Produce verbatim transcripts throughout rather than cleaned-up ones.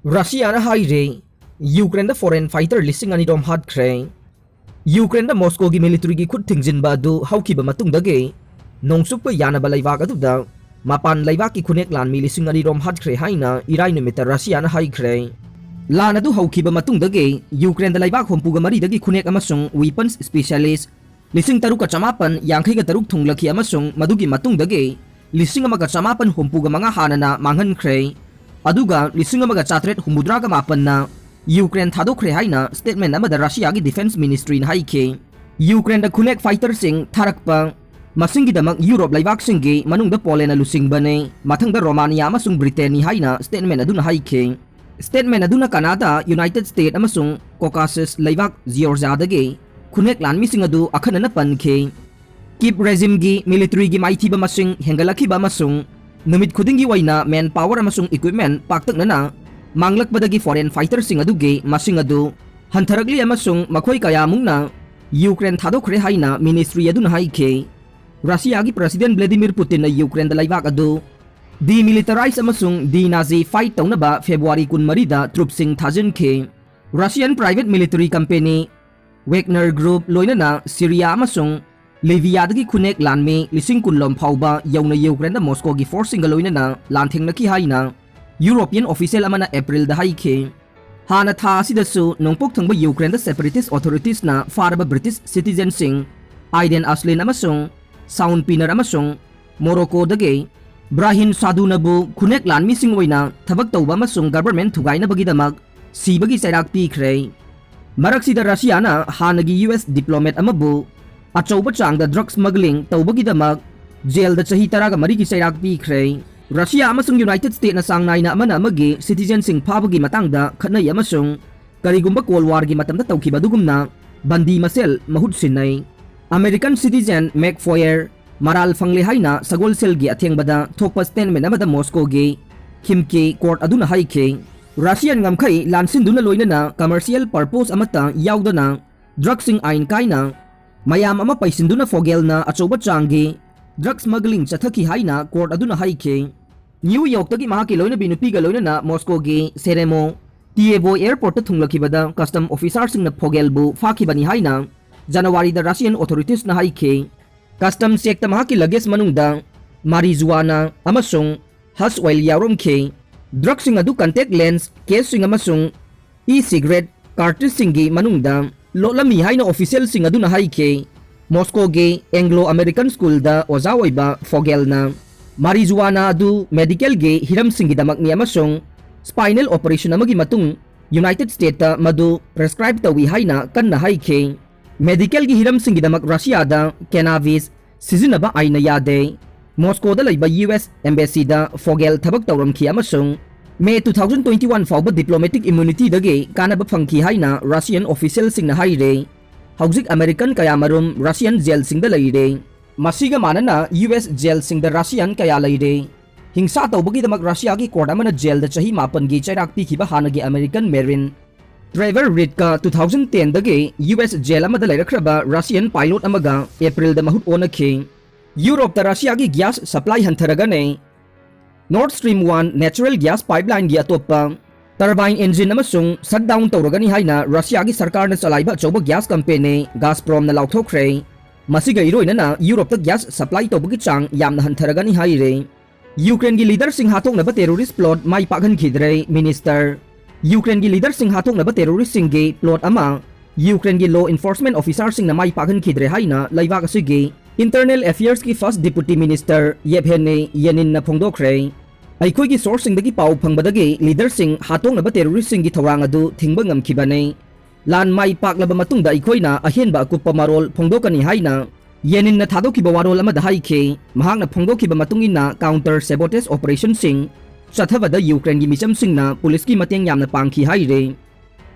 ꯔꯁꯤꯌꯥꯅ ꯍꯥꯏꯔꯦ, ꯌꯨꯀ꯭ꯔꯦꯟꯗ foreign fighter ꯂꯤꯁꯤꯡ ꯑꯅꯤꯔꯣꯝ ꯍꯥꯠꯈ꯭ꯔꯦ꯫ ꯌꯨꯀ꯭ꯔꯦꯟꯗ ꯃꯣꯁꯀꯣꯒꯤ ꯃꯤꯂꯤꯇꯔꯤꯒꯤ ꯈꯨꯠ ꯊꯤꯡꯖꯤꯟꯕ ꯑꯗꯨ ꯍꯧꯈꯤꯕ ꯃꯇꯨꯡꯗꯒꯤ ꯅꯣꯡꯆꯨꯞꯀ ꯌꯥꯅꯕ ꯂꯩꯕꯥꯛ ꯑꯗꯨꯗ ꯃꯄꯥꯟ ꯂꯩꯕꯥꯛꯀꯤ ꯈꯨꯅꯦꯛ ꯂꯥꯟꯃꯤ ꯂꯤꯁꯤꯡ ꯑꯅꯤꯔꯣꯝ ꯍꯥꯠꯈ꯭ꯔꯦ ꯍꯥꯏꯅ ꯏꯔꯥꯏ ꯅꯨꯃꯤꯠꯇ ꯔꯁꯤꯌꯥꯅ ꯍꯥꯏꯈ꯭ꯔꯦ꯫ ꯂꯥꯟ ꯑꯗꯨ ꯍꯧꯈꯤꯕ ꯃꯇꯨꯡꯗꯒꯤ ꯌꯨꯀ꯭ꯔꯦꯟꯗ ꯂꯩꯕꯥꯛ ꯍꯨꯝꯐꯨꯒ ꯃꯔꯤꯗꯒꯤ ꯈꯨꯅꯦꯛ ꯑꯃꯁꯨꯡ weapons specialist ꯂꯤꯁꯤꯡ ꯇꯔꯨꯛꯀ ꯆꯃꯥꯄꯟ ꯌꯥꯡꯈꯩꯒ ꯇꯔꯨꯛ ꯊꯨꯡꯂꯛꯈꯤ ꯑꯃꯁꯨꯡ ꯃꯗꯨꯒꯤ ꯃꯇꯨꯡꯗꯒꯤ ꯂꯤꯁꯤꯡ ꯑꯃꯒ ꯆꯃꯥꯄꯟ ꯍꯨꯝꯐꯨꯒ ꯃꯉꯥ ꯍꯥꯟꯅꯅ ꯃꯥꯡꯍꯟꯈ꯭ꯔꯦ꯫ ꯑꯗꯨꯒ ꯂꯤꯁꯤꯡ ꯑꯃꯒ ꯆꯥꯇ꯭ꯔꯦꯠ ꯍꯨꯝꯐꯨꯇꯔꯥꯒ ꯃꯥꯄꯟꯅ ꯌꯨꯀ꯭ꯔꯦꯟ ꯊꯥꯗꯣꯛꯈ꯭ꯔꯦ ꯍꯥꯏꯅ statement ꯑꯃꯗ ꯔꯁꯤꯌꯥꯒꯤ defence ministryꯅ ꯍꯥꯏꯈꯤ꯫ ꯌꯨꯀ꯭ꯔꯦꯟꯗ ꯈꯨꯅꯦꯛ ꯐꯥꯏꯇꯔꯁꯤꯡ ꯊꯥꯔꯛꯄ ꯃꯁꯤꯡꯒꯤꯗꯃꯛ ꯌꯨꯔꯣꯞ ꯂꯩꯕꯥꯛꯁꯤꯡꯒꯤ ꯃꯅꯨꯡꯗ ꯄꯣꯂꯦꯟꯅ ꯂꯨꯆꯤꯡꯕꯅꯤ, ꯃꯊꯪꯗ ꯔꯣꯃꯥꯅꯤꯌꯥ ꯑꯃꯁꯨꯡ ꯕ꯭ꯔꯤꯇꯦꯟꯅꯤ ꯍꯥꯏꯅ statement ꯑꯗꯨꯅ ꯍꯥꯏꯈꯤ꯫ Statement ꯑꯗꯨꯅ ꯀꯅꯥꯗꯥ, ꯌꯨꯅꯥꯏꯇꯦꯗ ꯁ꯭ꯇꯦꯠ ꯑꯃꯁꯨꯡ ꯀꯣꯀꯥꯁꯁ ꯂꯩꯕꯥꯛ ꯖꯤꯑꯣꯔꯖꯤꯌꯥꯗꯒꯤ ꯈꯨꯅꯦꯛ ꯂꯥꯟꯃꯤꯁꯤꯡ ꯑꯗꯨ ꯑꯈꯟꯅꯅ ꯄꯟꯈꯤ꯫ ꯀꯤꯞ ꯔꯦꯖꯤꯝꯒꯤ ꯃꯤꯂꯤꯇꯔꯤꯒꯤ ꯃꯥꯏꯊꯤꯕ ꯃꯁꯤꯡ ꯍꯦꯟꯒꯠꯂꯛꯈꯤꯕ ꯑꯃꯁꯨꯡ ꯅꯨꯃꯤꯠ ꯈꯨꯗꯤꯡꯒꯤ ꯑꯣꯏꯅ manpower ꯑꯃꯁꯨꯡ equipment ꯄꯥꯛꯇꯛꯅꯅ ꯃꯥꯡꯂꯛꯄꯗꯒꯤ ꯐꯣꯔꯦꯟ ꯐꯥꯏꯇꯔꯁꯤꯡ ꯑꯗꯨꯒꯤ ꯃꯁꯤꯡ ꯑꯗꯨ ꯍꯟꯊꯔꯛꯂꯤ ꯑꯃꯁꯨꯡ ꯃꯈꯣꯏ ꯀꯌꯥꯃꯨꯛꯅ ꯌꯨꯀ꯭ꯔꯦꯟ ꯊꯥꯗꯣꯛꯈ꯭ꯔꯦ ꯍꯥꯏꯅ ꯃꯤꯅꯤꯁꯇ꯭ꯔꯤ ꯑꯗꯨꯅ ꯍꯥꯏꯈꯤ꯫ ꯔꯁꯤꯌꯥꯒꯤ ꯄ꯭ꯔꯁꯤꯗꯦꯟ ꯚ꯭ꯂꯦꯗꯤꯃꯤꯔ ꯄꯨꯇꯤꯟꯅ ꯌꯨꯀ꯭ꯔꯦꯟꯗ ꯂꯩꯕꯥꯛ ꯑꯗꯨ demilitarize ꯑꯃꯁꯨꯡ denazified ꯇꯧꯅꯕ ꯐꯦꯕ꯭ꯔꯨꯋꯥꯔꯤ ꯀꯨꯟꯃꯔꯤꯗ ꯇ꯭ꯔꯨꯞꯁꯤꯡ ꯊꯥꯖꯤꯟꯈꯤ꯫ Russian private military company Wagner Group ꯂꯣꯏꯅꯅ ꯁꯤꯔꯤꯌꯥ ꯑꯃꯁꯨꯡ ꯂꯤꯕꯤꯌꯥꯗꯒꯤ ꯈꯨꯅꯦꯛ ꯂꯥꯟꯃꯤ ꯂꯤꯁꯤꯡ ꯀꯨꯟ ꯂꯣꯝ ꯐꯥꯎꯕ ꯌꯧꯅ ꯌꯨꯀ꯭ꯔꯦꯟꯗ ꯃꯣꯁꯀꯣꯒꯤ ꯐꯣꯔꯁꯁꯤꯡꯒ ꯂꯣꯏꯅꯅ ꯂꯥꯟꯊꯦꯡꯅꯈꯤ ꯍꯥꯏꯅ ꯌꯨꯔꯣꯄꯤꯌꯟ ꯑꯣꯐꯤꯁꯤꯌꯦꯜ ꯑꯃꯅ ꯑꯦꯄ꯭ꯔꯤꯜꯗ ꯍꯥꯏꯈꯤ꯫ ꯍꯥꯟꯅ ꯊꯥ ꯑꯁꯤꯗꯁꯨ ꯅꯣꯡꯄꯣꯛ ꯊꯪꯕ ꯌꯨꯀ꯭ꯔꯦꯟꯗ separatist authoritiesꯅ ꯐꯥꯔꯕ ꯕ꯭ꯔꯤꯇꯤꯁ citizenꯁꯤꯡ ꯑꯥꯏꯗꯦꯟ ꯑꯁꯂꯤꯟ ꯑꯃꯁꯨꯡ ꯁꯥꯎꯟ ꯄꯤꯅꯔ ꯑꯃꯁꯨꯡ ꯃꯣꯔꯣꯀꯣꯗꯒꯤ ꯕ꯭ꯔꯥꯍꯤꯟ ꯁꯥꯗꯨꯅꯕꯨ ꯈꯨꯅꯦꯛ ꯂꯥꯟꯃꯤꯁꯤꯡ ꯑꯣꯏꯅ ꯊꯕꯛ ꯇꯧꯕ ꯑꯃꯁꯨꯡ government ꯊꯨꯒꯥꯏꯅꯕꯒꯤꯗꯃꯛ ꯁꯤꯕꯒꯤ ꯆꯩꯔꯥꯛ ꯄꯤꯈ꯭ꯔꯦ꯫ ꯃꯔꯛꯁꯤꯗ ꯔꯁꯤꯌꯥꯅ ꯍꯥꯟꯅꯒꯤ ꯌꯨ ꯑꯦꯁ diplomat ꯑꯃꯕꯨ ꯑꯆꯧꯕ ꯆꯥꯡꯗ drug smuggling ꯇꯧꯕꯒꯤꯗꯃꯛ ꯖꯦꯜꯗ ꯆꯍꯤ ꯇꯔꯥꯒ ꯃꯔꯤꯒꯤ ꯆꯩꯔꯥꯛ ꯄꯤꯈ꯭ꯔꯦ꯫ ꯔꯁꯤꯌꯥ ꯑꯃꯁꯨꯡ ꯌꯨꯅꯥꯏꯇꯦꯗ ꯁ꯭ꯇꯦꯠꯅ ꯆꯥꯡ ꯅꯥꯏꯅ ꯑꯃꯅ ꯑꯃꯒꯤ citizenꯁꯤꯡ ꯐꯥꯕꯒꯤ ꯃꯇꯥꯡꯗ ꯈꯠꯅꯩ ꯑꯃꯁꯨꯡ ꯀꯔꯤꯒꯨꯝꯕ Cold Warꯒꯤ ꯃꯇꯝꯗ ꯇꯧꯈꯤꯕ ꯑꯗꯨꯒꯨꯝꯅ ꯕꯟꯗꯤ ꯃꯁꯦꯜ ꯃꯍꯨꯠ ꯁꯤꯟꯅꯩ꯫ American citizen Mac Foyer ꯃꯔꯥꯜ ꯐꯪꯂꯦ ꯍꯥꯏꯅ ꯁꯒꯣꯜꯁꯦꯜꯒꯤ ꯑꯊꯦꯡꯕꯗ ꯊꯣꯛꯄ statement ꯑꯃꯗ ꯃꯣꯁꯀꯣꯒꯤ ꯈꯤꯝꯀꯤ court ꯑꯗꯨꯅ ꯍꯥꯏꯈꯤ, ꯔꯁꯤꯌꯥꯟ ꯉꯝꯈꯩ ꯂꯥꯟꯁꯤꯟꯗꯨꯅ ꯂꯣꯏꯅꯅ commercial purpose ꯑꯃꯠꯇ ꯌꯥꯎꯗꯅ drugꯁꯤꯡ ꯑꯥꯏꯟ ꯀꯥꯏꯅ ꯃꯌꯥꯝ ꯑꯃ ꯄꯩꯁꯤꯟꯗꯨꯅ ꯐꯣꯒꯦꯜꯅ ꯑꯆꯧꯕ ꯆꯥꯡꯒꯤ drug smuggling ꯆꯠꯊꯈꯤ ꯍꯥꯏꯅ court ꯑꯗꯨꯅ ꯍꯥꯏꯈꯤ꯫ ꯅ꯭ꯌꯨ ꯌꯣꯔꯛꯇꯒꯤ ꯃꯍꯥꯛꯀꯤ ꯂꯣꯏꯅꯕꯤ ꯅꯨꯄꯤꯒ ꯂꯣꯏꯅꯅ ꯃꯣꯁꯀꯣꯒꯤ ꯁꯦꯔꯦꯃꯣ ꯇꯤꯌꯦꯕꯣ ꯑꯦꯌꯔꯄꯣꯔꯠꯇ ꯊꯨꯡꯂꯛꯈꯤꯕꯗ ꯀꯁꯇꯝ ꯑꯣꯐꯤꯁꯥꯔꯁꯤꯡꯅ ꯐꯣꯒꯦꯜꯕꯨ ꯐꯥꯈꯤꯕꯅꯤ ꯍꯥꯏꯅ ꯖꯅꯋꯥꯔꯤꯗ ꯔꯁꯤꯌꯟ ꯑꯣꯊꯣꯔꯤꯇꯤꯁꯅ ꯍꯥꯏꯈꯤ꯫ ꯀꯁꯇꯝ ꯆꯦꯛꯇ ꯃꯍꯥꯛꯀꯤ ꯂꯒꯦꯖ ꯃꯅꯨꯡꯗ ꯃꯥꯔꯤꯖꯨꯋꯥꯅꯥ ꯑꯃꯁꯨꯡ ꯍꯁ ꯑꯣꯏꯜ ꯌꯥꯎꯔꯝꯈꯤ꯫ ꯗ꯭ꯔꯒꯁꯤꯡ ꯑꯗꯨ ꯀꯟꯇꯦꯛ ꯂꯦꯟꯁ ꯀꯦꯁꯁꯤꯡ ꯑꯃꯁꯨꯡ ꯏ ꯁꯤꯒꯔꯦꯠ ꯀꯥꯔꯇ꯭ꯔꯤꯖꯁꯤꯡꯒꯤ ꯃꯅꯨꯡꯗ ꯂꯣꯠꯂꯝꯃꯤ ꯍꯥꯏꯅ ꯑꯣꯐꯤꯁꯤꯌꯦꯜꯁꯤꯡ ꯑꯗꯨꯅ ꯍꯥꯏꯈꯤ꯫ ꯃꯣꯁꯀꯣꯒꯤ ꯑꯦꯡꯒ꯭ꯂꯣ ꯑꯃꯦꯔꯤꯀꯟ ꯁ꯭ꯀꯨꯜꯗ ꯑꯣꯖꯥ ꯑꯣꯏꯕ ꯐꯣꯒꯦꯜꯅ ꯃꯥꯔꯤꯖꯨꯋꯥꯅꯥ ꯑꯗꯨ ꯃꯦꯗꯤꯀꯦꯜꯒꯤ ꯍꯤꯔꯝꯁꯤꯡꯒꯤꯗꯃꯛꯅꯤ ꯑꯃꯁꯨꯡ ꯁ꯭ꯄꯥꯏꯅꯦꯜ ꯑꯣꯄꯔꯦꯁꯟ ꯑꯃꯒꯤ ꯃꯇꯨꯡ ꯌꯨꯅꯥꯏꯇꯦꯗ ꯁ꯭ꯇꯦꯠꯇ ꯃꯗꯨ ꯄ꯭ꯔꯦꯁꯀ꯭ꯔꯥꯏꯕ ꯇꯧꯏ ꯍꯥꯏꯅ ꯀꯟꯅ ꯍꯥꯏꯈꯤ꯫ ꯃꯦꯗꯤꯀꯦꯜꯒꯤ ꯍꯤꯔꯝꯁꯤꯡꯒꯤꯗꯃꯛ ꯔꯁꯤꯌꯥꯗ ꯀꯦꯅꯥꯕꯤꯁ ꯁꯤꯖꯤꯟꯅꯕ ꯑꯥꯏꯟꯅ ꯌꯥꯗꯦ꯫ ꯃꯣꯁꯀꯣꯗ ꯂꯩꯕ ꯌꯨ ꯑꯦꯁ ꯑꯦꯝꯕꯦꯁꯤꯗ ꯐꯣꯒꯦꯜ ꯊꯕꯛ ꯇꯧꯔꯝꯈꯤ ꯑꯃꯁꯨꯡ ꯃꯦ two thousand twenty one ꯐꯥꯎꯕ ꯗꯤꯄ꯭ꯂꯣꯃꯦꯇꯤꯛ ꯏꯝꯃ꯭ꯌꯨꯅꯤꯇꯤꯗꯒꯤ ꯀꯥꯟꯅꯕ ꯐꯪꯈꯤ ꯍꯥꯏꯅ ꯔꯁꯤꯌꯟ ꯑꯣꯐꯤꯁꯤꯌꯦꯜꯁꯤꯡꯅ ꯍꯥꯏꯔꯦ꯫ ꯍꯧꯖꯤꯛ ꯑꯃꯦꯔꯤꯀꯟ ꯀꯌꯥꯃꯔꯨꯝ ꯔꯁꯤꯌꯟ ꯖꯦꯜꯁꯤꯡꯗ ꯂꯩꯔꯦ꯫ ꯃꯁꯤꯒ ꯃꯥꯟꯅꯅ ꯌꯨ ꯑꯦꯁ ꯖꯦꯜꯁꯤꯡꯗ ꯔꯁꯤꯌꯟ ꯀꯌꯥ ꯂꯩꯔꯦ꯫ ꯍꯤꯡꯁꯥ ꯇꯧꯕꯒꯤꯗꯃꯛ ꯔꯁꯤꯌꯥꯒꯤ ꯀꯣꯔꯠ ꯑꯃꯅ ꯖꯦꯜꯗ ꯆꯍꯤ ꯃꯥꯄꯟꯒꯤ ꯆꯩꯔꯥꯛ ꯄꯤꯈꯤꯕ ꯍꯥꯟꯅꯒꯤ ꯑꯃꯦꯔꯤꯀꯟ ꯃꯦꯔꯤꯟ ꯇ꯭ꯔꯦꯚꯔ ꯔꯤꯗꯀ two thousand ten ꯗꯒꯤ ꯌꯨ ꯑꯦꯁ ꯖꯦꯜ ꯑꯃꯗ ꯂꯩꯔꯛꯈ꯭ꯔꯕ ꯔꯁꯤꯌꯟ ꯄꯥꯏꯂꯣꯠ ꯑꯃꯒ ꯑꯦꯄ꯭ꯔꯤꯜꯗ ꯃꯍꯨꯠ ꯑꯣꯟꯅꯈꯤ꯫ ꯌꯨꯔꯣꯞꯇ ꯔꯁꯤꯌꯥꯒꯤ ꯒ꯭ꯌꯥꯁ ꯁꯄ꯭ꯂꯥꯏ ꯍꯟꯊꯔꯒꯅꯤ꯫ Nord Stream one natural gas pipeline ꯒꯤ ꯑꯇꯣꯞꯄ ꯇꯔꯕꯥꯏꯟ ꯏꯟꯖꯤꯟ ꯑꯃꯁꯨꯡ ꯁꯠ ꯗꯥꯎꯟ ꯇꯧꯔꯒꯅꯤ ꯍꯥꯏꯅ ꯔꯁꯤꯌꯥꯒꯤ ꯁꯔꯀꯥꯔꯅ ꯆꯂꯥꯏꯕ ꯑꯆꯧꯕ ꯒ꯭ꯌꯥꯁ ꯀꯝꯄꯦꯅꯤ ꯒꯥꯁꯄ꯭ꯔꯣꯝꯅ ꯂꯥꯎꯊꯣꯛꯈ꯭ꯔꯦ꯫ ꯃꯁꯤꯒ ꯏꯔꯣꯏꯅꯅ ꯌꯨꯔꯣꯞꯇ ꯒ꯭ꯌꯥꯁ ꯁꯄ꯭ꯂꯥꯏ ꯇꯧꯕꯒꯤ ꯆꯥꯡ ꯌꯥꯝꯅ ꯍꯟꯊꯔꯒꯅꯤ ꯍꯥꯏꯔꯦ꯫ ꯌꯨꯀ꯭ꯔꯦꯟꯒꯤ ꯂꯤꯗꯔꯁꯤꯡ ꯍꯥꯠꯇꯣꯛꯅꯕ ꯇꯦꯔꯣꯔꯤꯁ ꯄ꯭ꯂꯣꯠ ꯃꯥꯏ ꯄꯥꯛꯍꯟꯈꯤꯗ꯭ꯔꯦ꯫ ꯃꯤꯅꯤꯁꯇꯔ, ꯌꯨꯀ꯭ꯔꯦꯟꯒꯤ ꯂꯤꯗꯔꯁꯤꯡ ꯍꯥꯠꯇꯣꯛꯅꯕ ꯇꯦꯔꯣꯔꯤꯁꯁꯤꯡꯒꯤ ꯄ꯭ꯂꯣꯠ ꯑꯃ ꯌꯨꯀ꯭ꯔꯦꯟꯒꯤ ꯂꯣ ꯏꯟꯐꯣꯔꯁꯃꯦꯟ ꯑꯣꯐꯤꯁꯥꯔꯁꯤꯡꯅ ꯃꯥꯏ ꯄꯥꯛꯍꯟꯈꯤꯗ꯭ꯔꯦ ꯍꯥꯏꯅ ꯂꯩꯕꯥꯛ ꯑꯁꯤꯒꯤ ꯏꯟꯇꯔꯅꯦꯜ ꯑꯦꯐꯤꯌꯔꯁꯀꯤ ꯐꯥꯔꯁ ꯗꯤꯄꯨꯇꯤ ꯃꯤꯅꯤꯁꯇꯔ ꯌꯦꯚꯍꯦꯅꯤ ꯌꯦꯅꯤꯟꯅ ꯐꯣꯡꯗꯣꯛꯈ꯭ꯔꯦ꯫ ꯑꯩꯈꯣꯏꯒꯤ ꯁꯣꯔꯁꯁꯤꯡꯗꯒꯤ ꯄꯥꯎ ꯐꯪꯕꯗꯒꯤ ꯂꯤꯗꯔꯁꯤꯡ ꯍꯥꯠꯇꯣꯛꯅꯕ ꯇꯦꯔꯣꯔꯤꯁꯁꯤꯡꯒꯤ ꯊꯧꯔꯥꯡ ꯑꯗꯨ ꯊꯤꯡꯕ ꯉꯝꯈꯤꯕꯅꯤ꯫ ꯂꯥꯟ ꯃꯥꯏ ꯄꯥꯛꯂꯕ ꯃꯇꯨꯡꯗ ꯑꯩꯈꯣꯏꯅ ꯑꯍꯦꯟꯕ ꯑꯀꯨꯞꯄ ꯃꯔꯣꯜ ꯐꯣꯡꯗꯣꯛꯀꯅꯤ ꯍꯥꯏꯅ ꯌꯦꯅꯤꯟꯅ ꯊꯥꯗꯣꯛꯈꯤꯕ ꯋꯥꯔꯣꯜ ꯑꯃꯗ ꯍꯥꯏꯈꯤ꯫ ꯃꯍꯥꯛꯅ ꯐꯣꯡꯗꯣꯛꯈꯤꯕ ꯃꯇꯨꯡ ꯏꯟꯅ ꯀꯥꯎꯟꯇꯔ ꯁꯦꯕꯣꯇꯦꯖ ꯑꯣꯄꯔꯦꯁꯟꯁꯤꯡ ꯆꯠꯊꯕꯗ ꯌꯨꯀ꯭ꯔꯦꯟꯒꯤ ꯃꯤꯆꯝꯁꯤꯡꯅ ꯄꯨꯂꯤꯁꯀꯤ ꯃꯇꯦꯡ ꯌꯥꯝꯅ ꯄꯥꯡꯈꯤ ꯍꯥꯏꯔꯤ꯫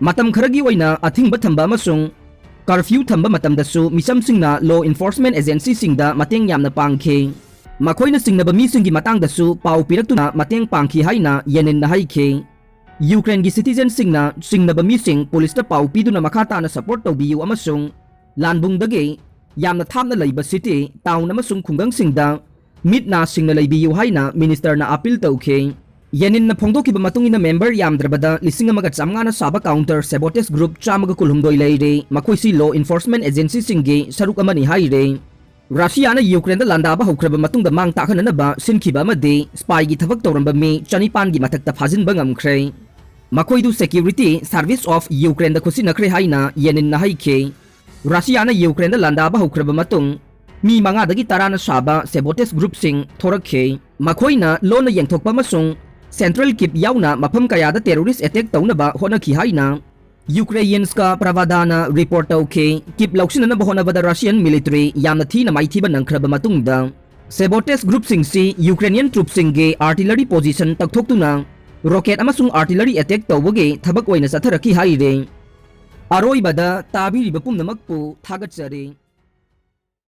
ꯃꯇꯝ ꯈꯔꯒꯤ ꯑꯣꯏꯅ ꯑꯊꯤꯡꯕ ꯊꯝꯕ ꯑꯃꯁꯨꯡ ꯀꯔꯐ꯭ꯌꯨ ꯊꯝꯕ ꯃꯇꯝꯗꯁꯨ ꯃꯤꯆꯝꯁꯤꯡꯅ ꯂꯣ ꯏꯟꯐꯣꯔꯁꯃꯦꯟ ꯑꯦꯖꯦꯟꯁꯤꯁꯤꯡꯗ ꯃꯇꯦꯡ ꯌꯥꯝꯅ ꯄꯥꯡꯈꯤ꯫ ꯃꯈꯣꯏꯅ ꯆꯤꯡꯅꯕ ꯃꯤꯁꯤꯡꯒꯤ ꯃꯇꯥꯡꯗꯁꯨ ꯄꯥꯎ ꯄꯤꯔꯛꯇꯨꯅ ꯃꯇꯦꯡ ꯄꯥꯡꯈꯤ ꯍꯥꯏꯅ ꯌꯦꯅꯤꯟꯅ ꯍꯥꯏꯈꯤ꯫ ꯌꯨꯀ꯭ꯔꯦꯟꯒꯤ ꯁꯤꯇꯤꯖꯦꯟꯁꯤꯡꯅ ꯆꯤꯡꯅꯕ ꯃꯤꯁꯤꯡ ꯄꯨꯂꯤꯁꯇ ꯄꯥꯎ ꯄꯤꯗꯨꯅ ꯃꯈꯥ ꯇꯥꯅ ꯁꯄꯣꯔꯠ ꯇꯧꯕꯤꯌꯨ ꯑꯃꯁꯨꯡ ꯂꯥꯟꯕꯨꯡꯗꯒꯤ ꯌꯥꯝꯅ ꯊꯥꯞꯅ ꯂꯩꯕ ꯁꯤꯇꯤ, ꯇꯥꯎꯟ ꯑꯃꯁꯨꯡ ꯈꯨꯡꯒꯪꯁꯤꯡꯗ ꯃꯤꯠ ꯅꯥ ꯁꯤꯡꯅ ꯂꯩꯕꯤꯌꯨ ꯍꯥꯏꯅ ꯃꯤꯅꯤꯁꯇꯔꯅ ꯑꯥꯄꯤꯜ ꯇꯧꯈꯤ꯫ ꯌꯦꯅꯤꯟꯅ ꯐꯣꯡꯗꯣꯛꯈꯤꯕ ꯃꯇꯨꯡ ꯏꯟꯅ ꯃꯦꯝꯕꯔ ꯌꯥꯝꯗ꯭ꯔꯕꯗ ꯂꯤꯁꯤꯡ ꯑꯃꯒ ꯆꯥꯝꯃꯉꯥꯅ ꯁꯥꯕ ꯀꯥꯎꯟꯇꯔ ꯁꯦꯕꯣꯇꯦꯖ ꯒ꯭ꯔꯨꯞ ꯆꯥꯝꯃꯒ ꯀꯨꯟꯍꯨꯝꯗꯣꯏ ꯂꯩꯔꯦ꯫ ꯃꯈꯣꯏꯁꯤ ꯂꯣ ꯏꯟꯐꯣꯔꯁꯃꯦꯟ ꯑꯦꯖꯦꯟꯁꯤꯁꯤꯡꯒꯤ ꯁꯔꯨꯛ ꯑꯃꯅꯤ ꯍꯥꯏꯔꯦ꯫ ꯔꯁꯤꯌꯥꯅ ꯌꯨꯀ꯭ꯔꯦꯟꯗ ꯂꯥꯟꯗꯥꯕ ꯍꯧꯈ꯭ꯔꯕ ꯃꯇꯨꯡꯗ ꯃꯥꯡ ꯇꯥꯛꯍꯟꯅꯅꯕ ꯁꯤꯟꯈꯤꯕ ꯑꯃꯗꯤ ꯁ꯭ꯄꯥꯏꯒꯤ ꯊꯕꯛ ꯇꯧꯔꯝꯕ ꯃꯤ ꯆꯅꯤꯄꯥꯟꯒꯤ ꯃꯊꯛꯇ ꯐꯥꯖꯤꯟꯕ ꯉꯝꯈ꯭ꯔꯦ꯫ ꯃꯈꯣꯏꯗꯨ Security Service of Ukraineꯗ ꯈꯨꯠꯁꯤꯟꯅꯈ꯭ꯔꯦ ꯍꯥꯏꯅ ꯌꯦꯅꯤꯟꯅ ꯍꯥꯏꯈꯤ꯫ ꯔꯁꯤꯌꯥꯅ ꯌꯨꯀ꯭ꯔꯦꯟꯗ ꯂꯥꯟꯗꯥꯕ ꯍꯧꯈ꯭ꯔꯕ ꯃꯇꯨꯡ ꯃꯤ ꯃꯉꯥꯗꯒꯤ ꯇꯔꯥꯅ ꯁꯥꯕ ꯁꯦꯕꯣꯇꯦꯖ ꯒ꯭ꯔꯨꯞꯁꯤꯡ ꯊꯣꯔꯛꯈꯤ꯫ ꯃꯈꯣꯏꯅ ꯂꯣꯟꯅ ꯌꯦꯟꯊꯣꯛꯄ ꯑꯃꯁꯨꯡ ꯁꯦꯟꯇ꯭ꯔꯦꯜ ꯀꯤꯞ ꯌꯥꯎꯅ ꯃꯐꯝ ꯀꯌꯥꯗ ꯇꯦꯔꯣꯔꯤꯁ ꯑꯦꯇꯦꯛ ꯇꯧꯅꯕ ꯍꯣꯠꯅꯈꯤ ꯍꯥꯏꯅ Ukrainska Pravda ꯅ ꯔꯤꯄꯣꯔꯠ ꯇꯧꯈꯤ꯫ ꯀꯤꯞ ꯂꯧꯁꯤꯟꯅꯅꯕ ꯍꯣꯠꯅꯕꯗ ꯔꯁꯤꯌꯟ ꯃꯤꯂꯤꯇꯔꯤ ꯌꯥꯝꯅ ꯊꯤꯅ ꯃꯥꯏꯊꯤꯕ ꯅꯪꯈ꯭ꯔꯕ ꯃꯇꯨꯡꯗ, ꯁꯦꯕꯣꯇꯦꯖ ꯒ꯭ꯔꯨꯞꯁꯤꯡꯁꯤ ꯌꯨꯀ꯭ꯔꯦꯅꯤꯌꯟ ꯇ꯭ꯔꯨꯞꯁꯤꯡꯒꯤ ꯑꯥꯔꯇꯤꯂꯔꯤ ꯄꯣꯖꯤꯁꯟ ꯇꯛꯊꯣꯛꯇꯨꯅ ꯔꯣꯀꯦꯠ ꯑꯃꯁꯨꯡ ꯑꯥꯔꯇꯤꯂꯔꯤ ꯑꯦꯇꯦꯛ ꯇꯧꯕꯒꯤ ꯊꯕꯛ ꯑꯣꯏꯅ ꯆꯠꯊꯔꯛꯈꯤ ꯍꯥꯏꯔꯤ꯫ ꯑꯔꯣꯏꯕꯗ ꯇꯥꯕꯤꯔꯤꯕ ꯄꯨꯝꯅꯃꯛꯄꯨ ꯊꯥꯒꯠꯆꯔꯤ꯫